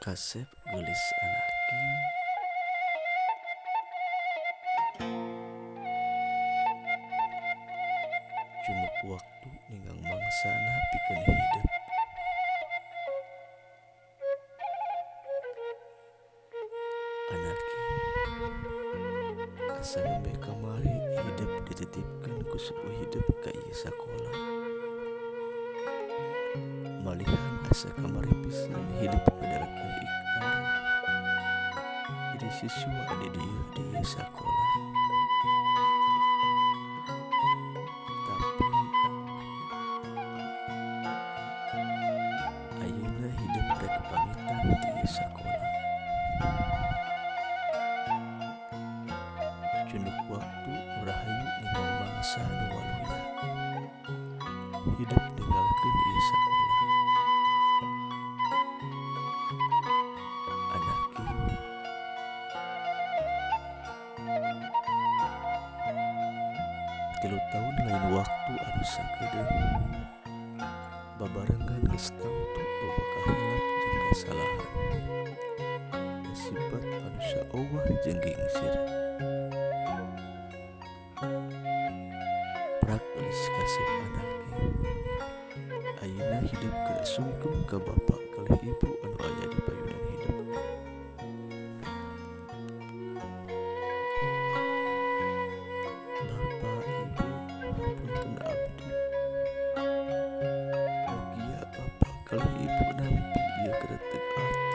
Kasep geulis anaking cunuk waktu ninggang mangsana pikeun hidep. Anaking asa nembe kamari hidep dititipkeun ku sepuh hidep ka ieu sakola. Malihan asa kamari pisan hidep ngadalakeun ikrar jadi siswa di dieu di ieu sakola. Tapi ayeuna hidep rek pamitan ti ieu sakola. Cunduk waktu rahayu ninggal mangsa nu waluya. Hidep ninggalkeun ieu sakola. Anaking 3 tahun lain waktu anu sakedeung. Babarengan geus tangtu loba kahilap jeung kasalahan. Da sifat anu saowah jeung gingsir. Prak geulis kasep anaking. Ayeuna hidep keur sungkem ka bapa kalih ibu anu aya di payunan hidep. Bapa ibu hapunten abdi. Mugia bapa kalih ibu nampi ieu kereteg ati.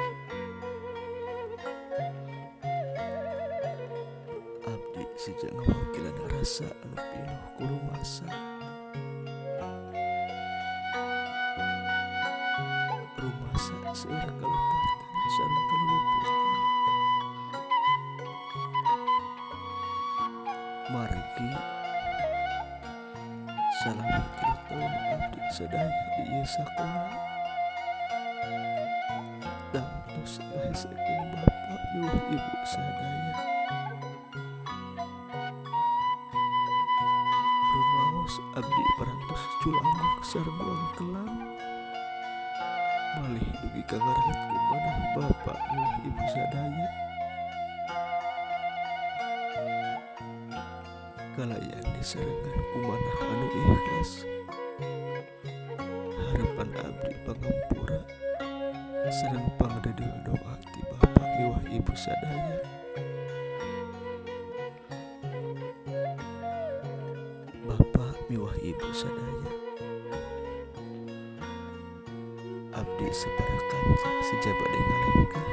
Abdi sejak ngawakilan rasa anu pinuh ku rumasa. Rumasa seueur kalepatan sareng kaluluputan. Margi salami 3 tahun abdi sadaya di ieu sakola. Tangtos ngahesekeun bapa miwah ibu sadaya. Rumaos abdi parantos culangguk sareng wangkelan. Malih dugi ka ngarehetkeun manah bapa miwah ibu sadaya. Kalayan disarengan ku manah anu ikhlas. Harapan abdi pangampura sareng pangdedel doa ti bapa miwah ibu sadaya. Bapa miwah ibu sadaya. Abdi sapara kanca sejaba ngalengkah.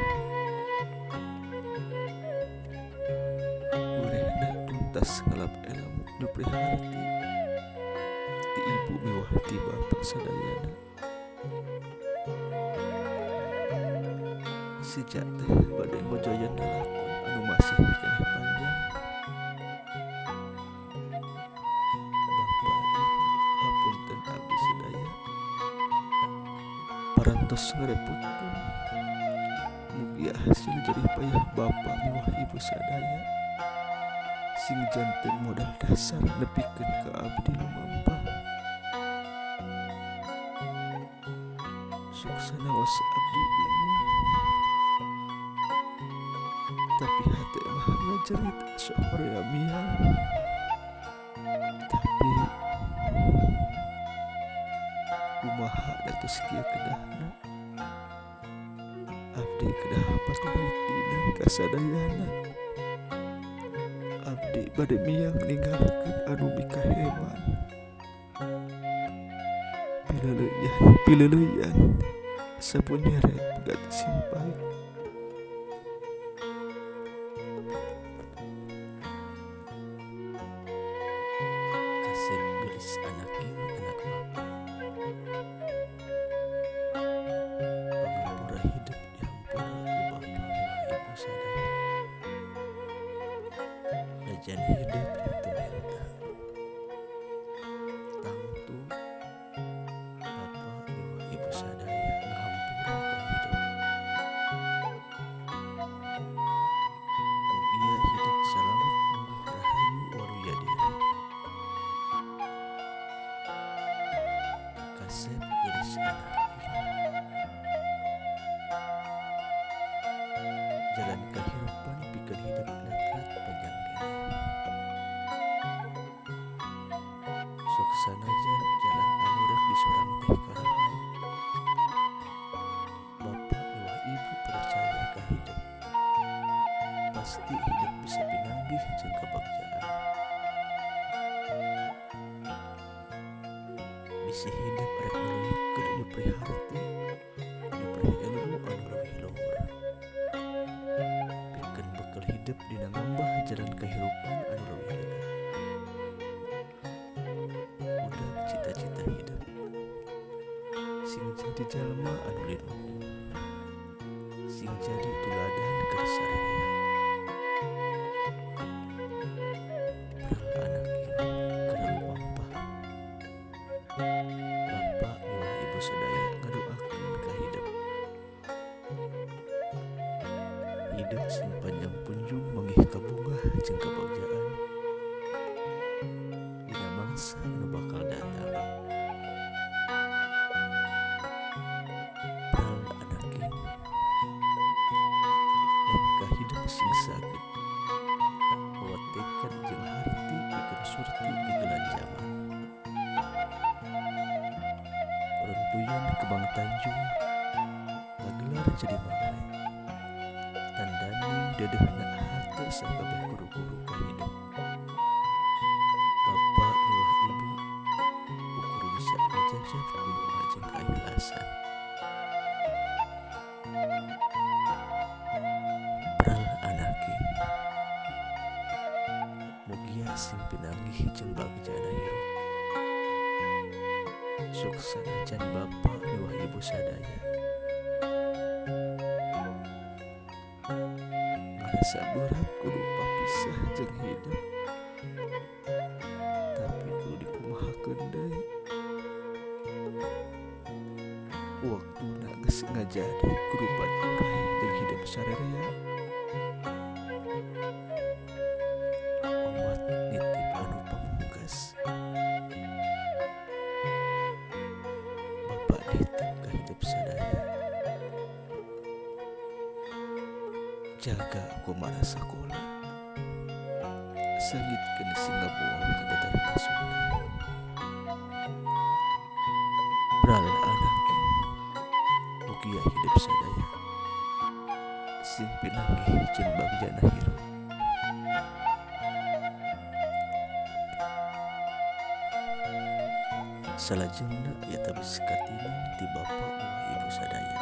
Urehna tuntas ngalap elmu nu priharti ti ibu miwah ti bapa sadayana. Sejak teh bade ngojoyan lalakon anu masih keneh panjang. Bapa ibu hapunten abdi sadaya. Parantos ngarepotkeun. Mugia hasil jerih payah bapa miwah ibu sadaya sing janten modal dasar nepikeun ka abdi lumampah. Suksana was abdi bingung, tapi hate mah ngajerit sahorea miang. Tapi kumaha datos kieu kedahna? Abdi kedah patulai tinang kasadayana. Abdi bade miang ninggalkeun anu mikaheman. Pileleuyan pileleuyan sapu nyeret pegat simpai. Kasep geulis anaking anak bapa. Pangampura hidup dihampura ku bapa miwah ibu sadaya. Najan hidup henteu menta. Tangtu bapa miwah ibu sadaya ngahampura ka hidup. Mugia hidup salamet ungguh rahayu waluya diri. Jalan kahirupan pikeun hidup natrat panjang keneh. Sok sanajan jalan anu rek disorang teh karahal, bapak miwah ibu percaya ka hidup. Pasti hidup bisa pinanggih jeung kabagjaan. Bisi hidup rek nuluykeun nyuprih harti, nyuprih ilmu anu leuwih luhur. Pikeun bekel hidup dina ngambah jalan kahirupan anu leuwih lega. Udag cita-cita hidup sing jadi jalma anu linuhung, sing jadi tuladan keur sarerea. Pral anaking keur lumampah, bapak miwah ibu sadaya ngadoakeun ka hidup. Hidup sing panjang punjung manggih kabungah jeung kabagjaan dina mangsa anu bakal datang. Pral anaking ka hidup sing saged mawa tekad jeung harti pikeun surti migelan jaman. Runtuyan Kebang Tanjung ngagelar jadi mangle, tandaning deudeuhna hate sakabeh guru-guru ka hidup. Bapak miwah ibu ukur bisa ngajajab ku doa jeung kaikhlasan. Pral anaking mugia sing pinanggih jeung bagjana hirup. Sok sanajan bapak miwah ibu sadaya ngarasa berat kudu papisah jeung hidup, tapi kudu dikumahakeun deui. Waktuna geus ngajadi kudu baduray jeung hidup sarerea. Omat nitip anu pamungkas, bapak nitip ka hidup sadaya. Jaga kumara sakola, sangitkeun sing ngabuang ka datar pasundan. Pral anaking mugia hidup sadaya sing pinanggih jeung bagjana hirup. Salajengna eta bisi katineng ti bapa miwah ibu sadaya.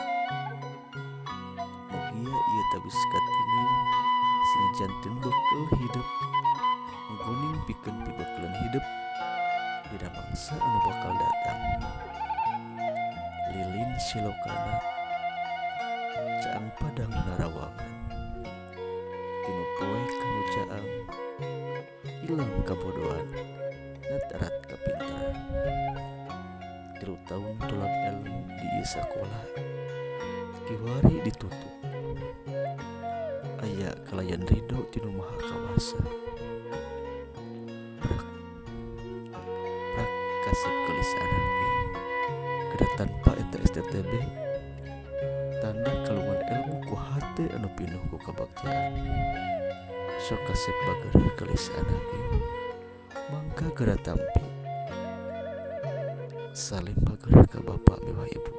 Mugia ieu tabis katineng sing janten bekel hidup, ngguning pikeun pibekeleun hidup dina mangsa anu bakal datang. Lilin silokana caang padang narawangan, tinu poe kanu caang ilang kabodohan natarat kapintaran. 3 tahun tulab ilmu di ieu sakola kiwari ditutup, aya kalayan ridho tinu Maha Kawasa. Prak prak kasep geulis anake kedah tanpa eta STTB tanda kalungan ilmu ku hate anu pinuh ku kabagjaan. Sok kasep bager geulis anake mangka geura tampi. Salim bager ka bapak miwah ibu.